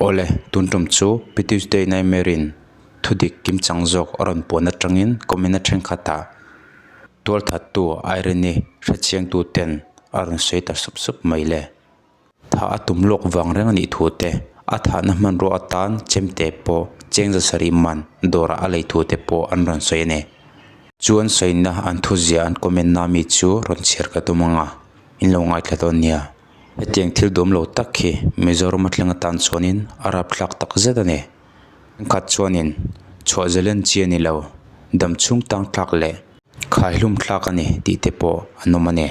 Awle, tun tum chu Pi Tuesday Nightmare-in thudik kimchang zawk a rawn puan atangin comment-na thenkhatah tualthattu Irene-i hrechiangtu ten a rawn sawi ta sup sup mai le. Thah a tum lawk vang reng a nih thu te, a thahna hmanrua atan chemte pawh cheng zasarih man dawrah a lei thu te pawh an rawn sawi a ni. Chuan sawina an thuzia an comment na mi chu rawn chhiar ka tum ang a, in lo ngaithla dawn nia. Hetiang thil duam lo tak hi Mizoram a thleng atan chuanin a rapthlak tak zet a ni. Thenkhat chuanin chhuah zalen chi a ni lo, dam chhung tang thlak leh khaihlum thlak a ni tih te pawh an awm a ni.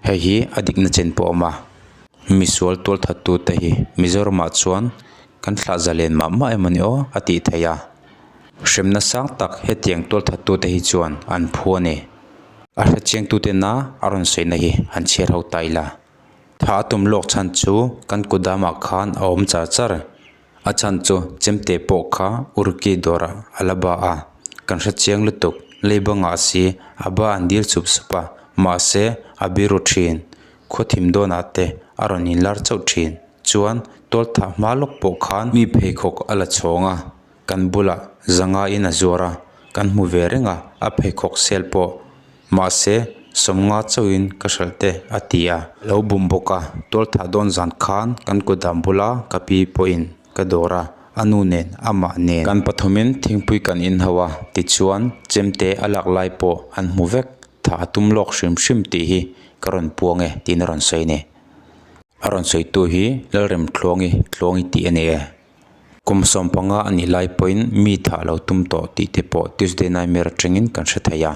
Hei hi a dikna chen pawh a awm a, misual tualthattu te hi Mizoramah chuan kan thlah zalen mah mah em a ni aw a tih theih a. Hremna sang tak hetiang tualthattu te hi chuan an phu a ni. A hrechiangtute na a rawn sawina hi han chhiar ho ta ila. Tha a tum lawk chhan chu kan kudamah khan a awm char char. A chhan chu chemte pawh kha Urki dawrah a la ba a, kan hrechiang lutuk leiba ngah si a ba an dil sup sup a, mahse a biru thin. Khawthim dawnah te a rawn inlar chauh thin. Chuan tualthah hma lawk pawh khan mi pheikhawk a la chhawng a. Kan bulah zanga in a zuar a, kan hmu ve reng a, a pheikhawk sel pawh. Mahse, sawmnga chauhin ka hralh te a ti a. Lo bum bawk a, tualthah dawn zan khan kan kutdam bula ka pi pawhin ka dawr a, a nu nen amah nen. Kan pathumin thingpui kan inho a, tichuan chemte a lak lai pawh an hmu vek, thah a tum lawk hrim hrim tih hi ka rawn puang e tiin a rawn sawi a ni. A rawn sawitu hi Lalremtluangi Tluangi tih a ni e. Kum 15 a nih lai pawhin mi thah lo tum tawh tih te pawh Tuesday Nightmare atangin kan hre thei a.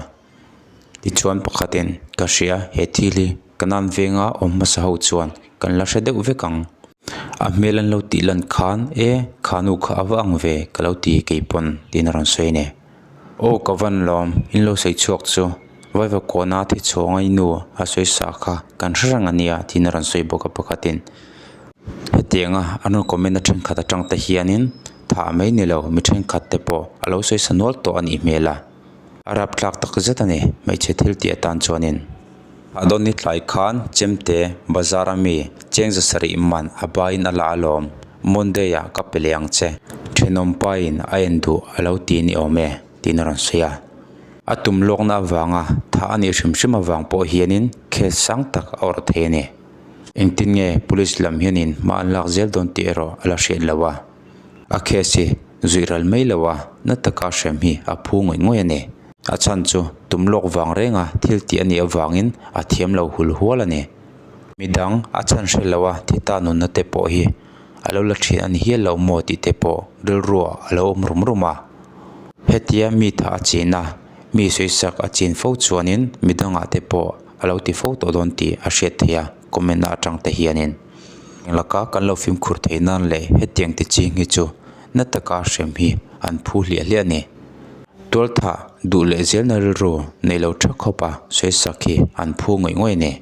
Tichuan pakhatin ka hria he thil hi ka nan venga awm hmasa ho chuan kan la hre deuh vek ang. A hmel an lo tih lan khan e kha nu kha a va ang ve ka lo ti kei pawn tiin a rawn sawi a ni. Aw ka van lawm in lo sawi chhuak chu vaiva kawna thi chhuang a i nu a sawi sa kha kan hre reng a nia tiin a rawn sawi bawk a pakhatin. Hetianga an rawn comment na thenkhat atang te hianin thah mai ni lo mi thenkhat te pawh a lo sawi sa nual tawh a nih hmel a, a rapthlak tak zet a ni hmeichhe thil tih atan chuanin. A dawn ni tlai khan chemte bazar a mi cheng zasarih man a baiin a la alawm Monday ah ka pe leh ang che thenawm pain a en duh a lo ti ni awm e tiin a rawn sawi a. A tum lawkna avanga thah a nih hrim hrim avang pawh hianin case sang tak a awrh thei a ni. Engtin nge police lam hianin hma an lak zel dawn tih erawh a la hriat lo a, a case hi zuih ral mai lo a, na taka hrem hi a phu ngawih ngawih a ni. A chhan chu tum lawk vang renga thil tih a nih avangin a thiam lo hul hual a ni. Midang a chhan hre lo a thi ta nunna te pawh hi a lo la thin a ni hial lo maw tih te pawh rilruah a lo awm rum rum a. Hetia mi tha a chin a, mi sawisak a chin fo chuanin midangah te pawh a lo ti fo tawh dawn tih a hriat theih a, comment na atang te hianin laka kan lo fimkhur theih nan leh hetiang ti ching hi chu na taka hrem hi an phu hliah hliah a ni. Tualthah duh leh zelna rilru nei lo tha khawp a sawisak hi an phu ngawih ngawih a ni.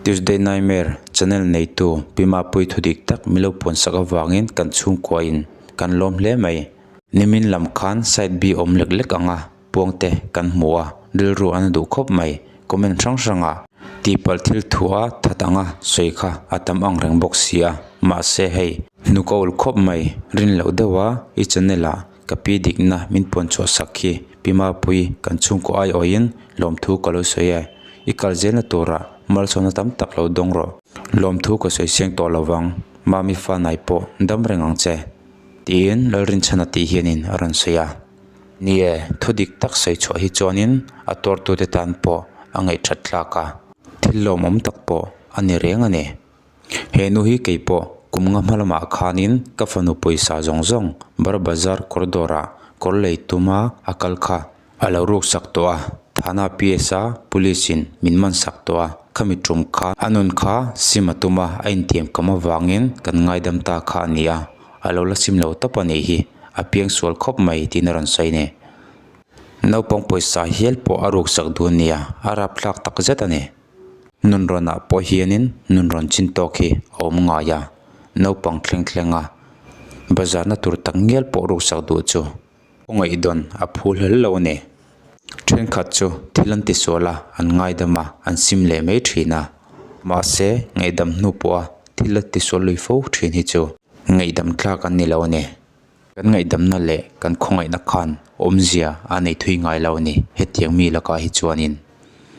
Tuesday Nightmare channel neitu Pi Mapuii thudik tak min lo puansak avangin kan chhungkuain kan lawm hle mai. Nimin lam khan side B awm lek lek ang a, puangte kan hmu a, rilru an a duh khawp mai, comment hrang hrang ah tihpalh thil thu a that ang a sawi kha a tam ang reng bawk si a, mahse hei hnuk a ulh khawp mai, rin loh deuh a i channel ah ka pi dikna min puan chhuah sak khi Pi Mapuii kan chhungkaw ai awhin lawmthu ka lo sawi e, i kal zelna turah malsawmna tam tak lo dawng rawh, lawmthu ka sawi seng tawh lovang, Mami fanai pawh dam reng ang che. Tiin Lalrinchhana tih hianin a rawn sawi a, Ni e, thu dik tak sawi chhuah hi chuanin a tuartute tan pawh a ngaihthat tlak a, thil lawmawm tak pawh a ni reng a ni. He nu hi kei pawh kum nga hma lamah khanin ka fanu pawisa zawng zawng Bar Bazar kawr dawrah kawr lei tuma a kal kha A lo ruk sak tawh a, Thana PS a police in min man sak tawh a, khami tum kha a nun kha sim a tum a, a intiam kam avangin kan ngaidam ta kha a ni a, a lo la sim lo tawp a nih hi, a piang sual khawp mai tiin a rawn sawi ni. Naupang pawisa hial pawh a ruk sak duh a nia, a rapthlak tak zet a ni. Nunrawnah pawh hianin nunrawn chin tawk hi a awm ngai a, naupang thleng thleng a bazarna tur tak ngial pawh ruk sak duh chu. Khawngaihdawn a phu hlel lo a ni. Thenkhat chu thil an tisual a, an ngaidam a, an sim leh mai thin a. Mahse, ngaihdam hnu pawha thil a tisual lui fo thin hi chu. Ngaihdam tlak an ni lo a ni. Kan ngaihdamna leh kan khawngaihna khan awmzia a nei thui ngai lo a ni hetiang mi lakah hi chuanin.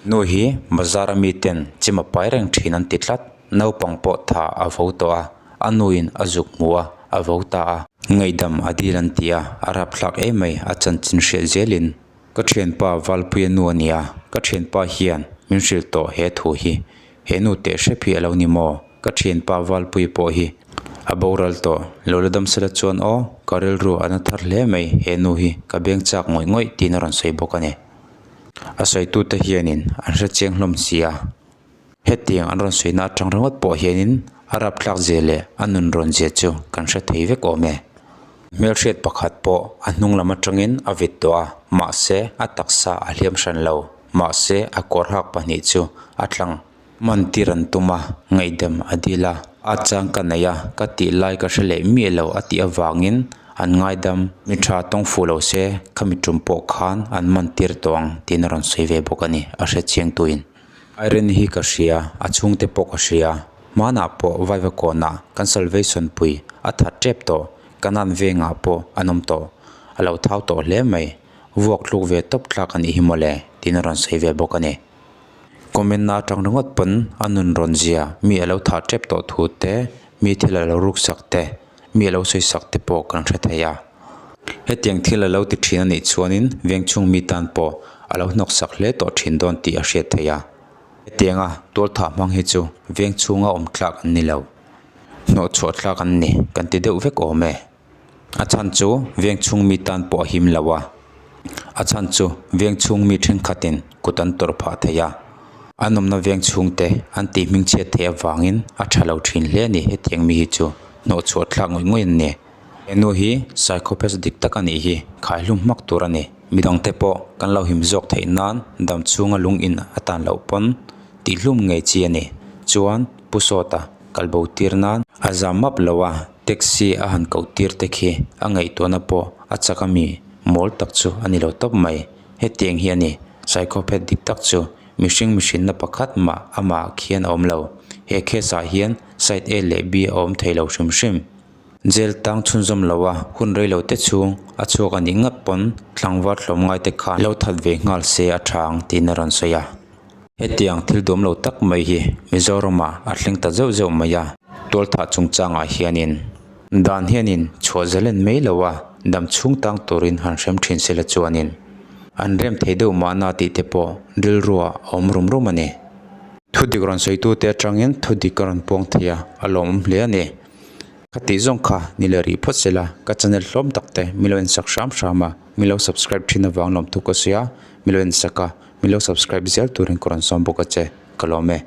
Nu hi bazar a miten chim a pai reng thin an ti tlat. Naupang pawh tha a vo tawh a, a nuin a zuk hmu a, a vo ta a. Ngaihdam a dil an ti a, a rapthlak em mai a chanchin hriat zelin. Ka thianpa Valpuia nu a nia, ka thianpa hian min hrilh tawh he thu hi. He nu teh hrep hi a lo ni maw? Ka thianpa Valpuia pawh hi a boral tawh. Lo la dam sela chuan aw, ka rilru a na thar hle mai, he nu hi ka beng chak ngawih ngawih tiin a rawn sawi bawk a ni. A sawitute hianin an hre chiang hlawm si a. Hetiang an rawn sawi na atang ringawt pawh hianin a rapthlak zia leh a nun rawn zia chu kan hre thei vek awm e. Hmelhriat pakhat pawh a hnung lam atangin a vit tawh a, mahse a taksa a hliam hran lo. Mahse a kawr hak pahnih chu a tlang man tir an tum a, ngaihdam a dil a. A chang ka nei a, ka tih lai ka hre leh miah lo a tih avangin an ngaidam. Mi tha tawng fuh lo se khami tum pawh khan an man tir tawh ang tiin a rawn sawi ve bawk a ni, a hrechiang tuin. Irene hi ka hria, a chhungte pawh ka hria. Hmanah pawh Vaiva kawnah kan Salvation pui a that tep tawh, Kanan vengah pawh an awm tawh. A lo thau tawh hle mai. Vuak tluk ve tawp tlak a nih hi mawle tiin a rawn sawi ve bawk a ni. Comment na atang ringawt pawn a nun rawn zia, mi a lo thah tep tawh thu te, mi thil a lo ruk sak te, mi a lo sawi sak te pawh kan hre thei a. Hetiang thil a lo ti thin a nih chuanin vengchhung mi tan pawh a lo hnawk sak hle tawh thin dawn tih a hriat theih a. Hetianga tualthah hmang hi chu vengchhunga awm tlak an ni lo. Hnawhchhuah tlak an ni kan ti deuh vek awm e. A chhan chu vengchhung mi tan pawh a him lo a. A chhan chu vengchhung mi thenkhatin kut an tawrh phah thei a. An awmna vengchhung te an tih hmingchhiat theih avangin a tha lo thin hle a ni hetiang mi hi chu hnawhchhuah thlak ngawih ngawih an ni. He nu hi psychopath dik tak a nih hi khaihlum hmak tur a ni. Midangte pawh kan lo him zawk theih nan dam chhunga lung in a tan loh pawn tihhlum ngei chi a ni. Chuan Pu Sawta kalbo tir nan a zam map lo a, taxi a han koh tir te khi a ngaihtuahna pawh a chak a mi mawl tak chu a ni lo tawp mai. Hetiang hi a ni, psychopath dik tak chu mihring mihrinna pakhat mah amah khian a awm lo. He case ah hian side A leh B a awm thei lo hrim hrim. Jail tang chhunzawm lo a, hun rei lo te chhung a chhuak a nih ngat pawn tlangval hlawm ngai te khan lo that ve nghal se a tha ang tiin a rawn sawi a. Hetiang thil duam lo tak mai hi Mizoramah a thleng ta zeuh zeuh mai a, tualthah chungchangah hianin dan hianin chhuah zalen mai lo a, dam chhung tang turin han hrem thin sela chuanin an rem thei deuh mahna tih te pawh rilruah a awm rum rum a ni. Thudik rawn sawitute atangin thudik a rawn puang thei a, a lawmawm hle a ni. Ka tih zawng kha ni leh rih phawt sela, ka channel hlawm tak te mi lo ensak hram hram a, mi lo subscribe thin avang lawm thu ka sawi a, mi lo ensak a, mi lo subscribe zel turin ka rawn sawm bawk a che, ka lawm e.